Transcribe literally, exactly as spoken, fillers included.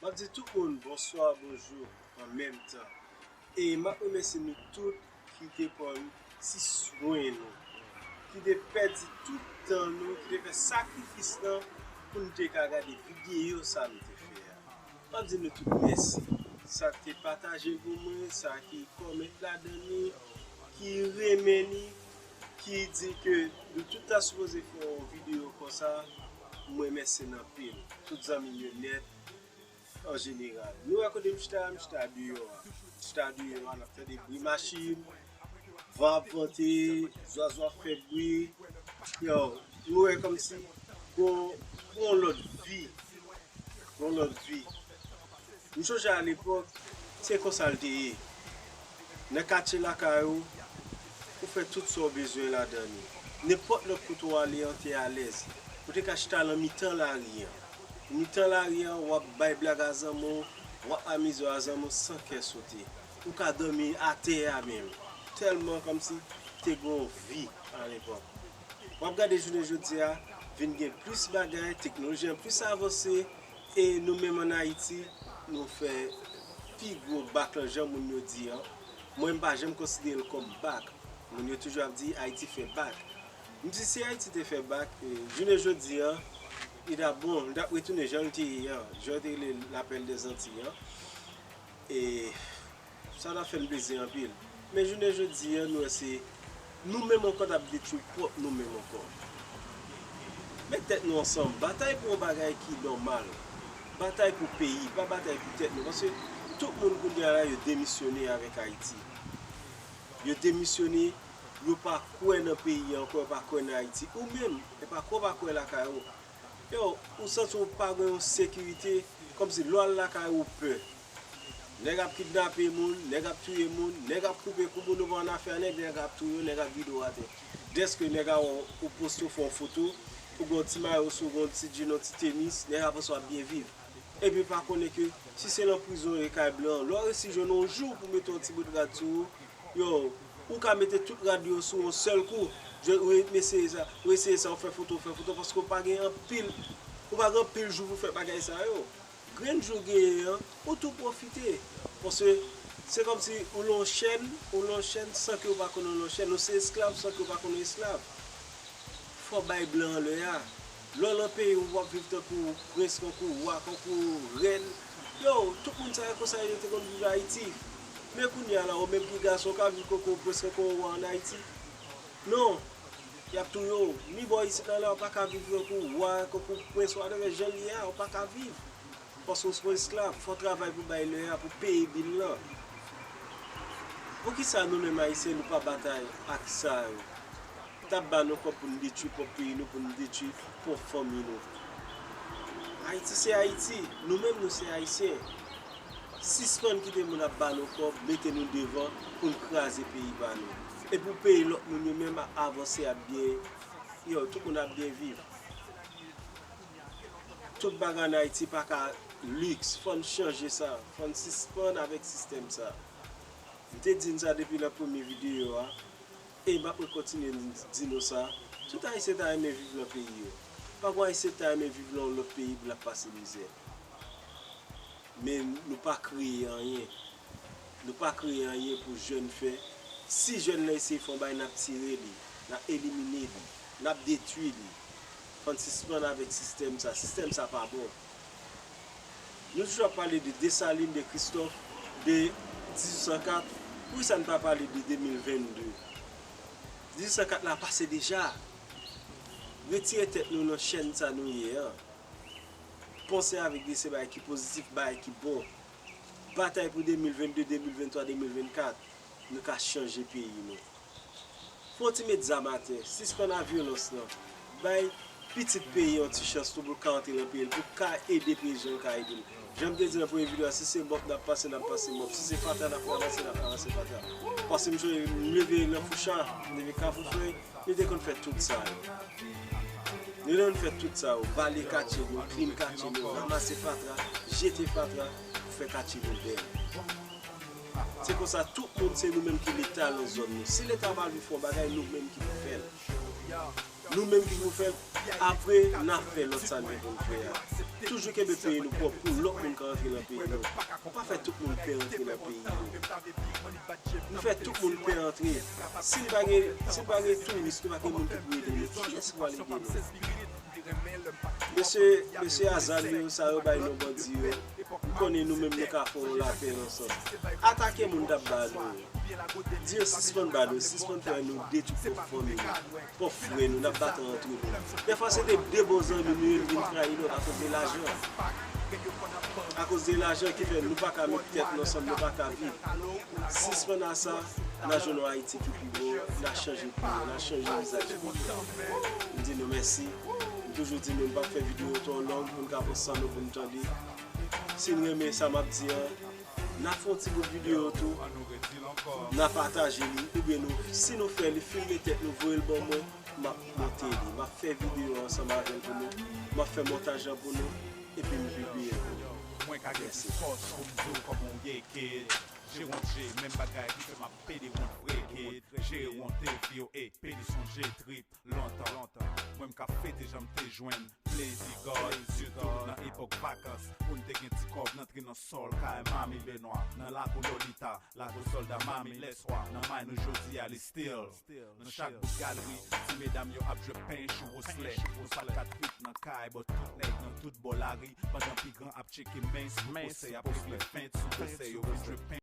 M ap di tout moun bonswa, bonjou an menm tan. E m ap remèsye nou tout ki te pran ti swen nou, ki te pèdi tout tan nou, ki te fè sakrifis lan pou nou te ka gade videyo sa nou te fè a. M ap di nou tout mèsi. Sa ki te pataje l pou mwen, sa ki kòmante ladan li, ki renmen li, ki di ke nou tout ta sipoze fè yon videyo konsa, m remèsye n anpil. Tout zanmi m yo nèt, an jeneral. Nou wè kote m chita a, m chita deyò a. M chita deyò a, n ap tande bri machin, van ap vante, zwazo ap fè bri. Yo, nou wè kòmsi gon, gon lòt vi. Gon lòt vi. M chonje alepòk, se konsa l te ye. Nan katye lakay ou, ou fè tout sa w bezwen ladan li. Nenpòt lòt kote w ale an, te alèz. Ou te ka chita nan mitan lari an. Mitan lari an, w ap bay blag a zanmi w, w ap amize w a zanmi w san kè sote. Ou ka dòmi atè a menm. Tèlman kòmsi te gon vi alepòk. W ap gade jounen jodi a, vin gen plis bagay, teknoloji an plis avanse, e nou menm ann Ayiti, nou fè pi gwo bak lan jan moun yo di an. Mwen, m pa janm konsidere l kòm bak. Moun yo toujou ap di Ayiti fè bak. M di si Ayiti te fè bak, e, jounen jodi an, li t ap bon, li t ap retounen jan l te ye an, jan yo te rele l Lapèl dèzantiy an. E sa t ap fè n plezi anpil. Men jounen jodi an, nou wè se nou menm ankò n ap detwi pwòp nou menm ankò. Met tèt nou ansanm, batay pou yon bagay ki nòmal. Batay pou peyi, pa batay pou tèt nou. Paske tout moun kounye a la, yo demisyone avèk Ayiti. Yo demisyone, yo pa kwè nan peyi a ankò, yo pa kwè nan Ayiti. Ou menm, e pa kwè w pa kwè lakay ou. Yo, ou santi w pa gen yon sekirite, kòmsi lè w al lakay ou, ou pè. Nèg ap kidnape moun, nèg ap touye moun, nèg ap koupe kou moun, ou pa annafè a nèg, nèg ap touye w, nèg ap vide w atè. Dèske nèg a wè w, ou poste, w fè yon foto, ou gen yon ti mayo sou, ou gen yon ti djin, yon ti tenis, nèg ap panse w ap byen viv. Epi pa konnen ke si se nan prizon ou ye kay blan an, lè w resi jwenn yon jou pou mete yon ti bout rad sou ou, yo, ou ka mete tout rad yo sou yon sèl kou. Je, ou eseye sa, ou eseye sa, ou fè foto, ou fè foto, paske ou pa gen anpil, ou pa gen anpil jou pou fè bagay sa yo. Grenn jou w genyen an, ou tou pwofite. Paske se kòmsi ou nan yon chèn, ou nan yon chèn san ke ou pa konnen ou nan yon chèn, ou se esklav san ke ou pa konnen esklav. Fò w bay blan an lè a. Lè w nan peyi w, w ap viv tankou prens, tankou wa, tankou rèn. Yo, tout moun sa yo konsa yo te konn viv Ayiti. Men kounye a la, ou menm ki gason, w ka viv tankou prens, tankou wa ann Ayiti? Non. Y ap touye w. Ni bò isit la, la, ou pa ka viv tankou wa, tankou prens, whatever jan l ye a, ou pa ka viv. Paske w se yon esklav, fò w travay pou bay lè a, pou peye bil lan. Poukisa nou menm Ayisyen, nou pa batay ak sa yo? T ap ba nou kòb pou n detwi pwòp peyi nou, pou n detwi pwòp fanmi nou. Ayiti se Ayiti, nou menm nou se Ayisyen. Sispann kite moun ap ba nou kòb, mete nou devan pou n kraze peyi pa nou. E pou peyi lòt moun yo menm ap avanse, ap byen, yo, tout moun ap byen viv. Tout bagay ann Ayiti pa ka liks. Fò n chanje sa. Fò n sispann avèk sistèm sa. M te di n sa depi nan premye videyo a. E m ap rekontinye di nou sa. Tout Ayisyen ta renmen viv nan peyi yo. Pa gon Ayisyen ki ta renmen viv nan yon lòt peyi pou l ap pase mizè. Men nou pa kreye anyen. Nou pa kreye anyen pou jèn fè. Si jèn lan eseye fè yon bagay, n ap tire li, n ap elimine li, n ap detwi li. Fò n sispann avèk sistèm sa. Sistèm sa pa bon. Nou toujou ap pale de Desalin, de Kristòf, de dizuit san kat. Poukisa n pa pale de de mil vennde? Dizuit san kat la pase deja. Retire tèt nou nan chèn sa nou ye an. Panse avèk de se bagay ki pozitif, bagay ki bon. Batay pou de mil vennde, de mil venntwa, de mil vennkat. Nou ka chanje peyi nou. Fò w ti met zam atè, sispann a vyolans lan. Bay pitit peyi yon ti chans tou pou l ka antre nan peyi l, pou l ka ede peyi l jan l ka ede l. Jan m te di nan premye videyo a, si se mòp n ap pase, n ap pase mòp. Si se fatra n ap ranmase, n ap ranmase fatra. Paske m sonje m leve nan Foucha, m leve Kafou Fèy, nou te konn fè tout sa yo. Nou te konn fè tout sa yo. Vale katye nou, klin katye nou, ranmase fatra, jete fatra, pou fè katye nou bèl. Se konsa, tout moun, se nou menm ki Leta nan zòn nou. Si Leta pa vle fè yon bagay, nou menm ki pou fè l. Nou menm ki pou fè l. Apre, n a fè lòt sa n gen pou n fè a. Toujou kenbe peyi nou pwòp pou lòt moun ka antre nan peyi nou. Nou pa fè tout moun pè antre nan peyi nou. Nou fè tout moun pè antre. Si n pa gen, si n pa gen touris, nou pa gen moun ki pou ede nou, kiyès ki pral ede nou? Mesye, mesye Azam yo, sa yo bay non bandi yo. M konnen nou menm nou ka fè yon lapèl ansanm. Atake moun k ap ba nou yo. Di yo sispann ba nou, sispann fè nou detwi pwòp fanmi nou, pwòp frè nou, n ap batay antre nou. Dèfwa se te de bon zanmi nou yo, nou vin trayi lòt akoz de lajan. Akoz de lajan ki fè nou pa ka met tèt nou ansanm, nou pa ka viv. Sispann a sa, n a jwenn yon Ayiti ki pi bon, n a chanje peyi, n a chanje vizaj peyi. M di nou mèsi. M toujou di nou, m p ap fè videyo twò long pou n ka pran san nou pou n tande. Si n renmen sa m ap di an, n a fè yon ti bout videyo tou, n a pataje li, oubyen nou, si nou fè li, filme tèt nou, voye l ban mwen, m ap monte li, m ap fè videyo ansanm avè l pou nou, m ap fè montaj lan pou nou, epi m pibliye l pou nou. Mwen ka gen plis fòs pou m di w kòman w ye, kid. Jere w, je, menm bagay ki fè m ap pede wont vre, kid. Jere wont, epi yo, e, pede sonje trip lontan. Mwen m ka fete jan m te jwenn plezi, God, sitou nan epòk vakans, pou n te gen ti kòb, n antre nan sòl kay Mami Benwa, nan lakou Lolita, lakou sòlda Mami Lèswa, nan may nou jodi a, li still. Nan chak bout galri, ti medam yo ap jwe pench ou woslè. Ou sa kat trip nan kay, bò tout nèg nan tout bò lari, pandan pi gran ap tcheke mens pou konsèy, ap refle fent sou konsèy, yo vin jwe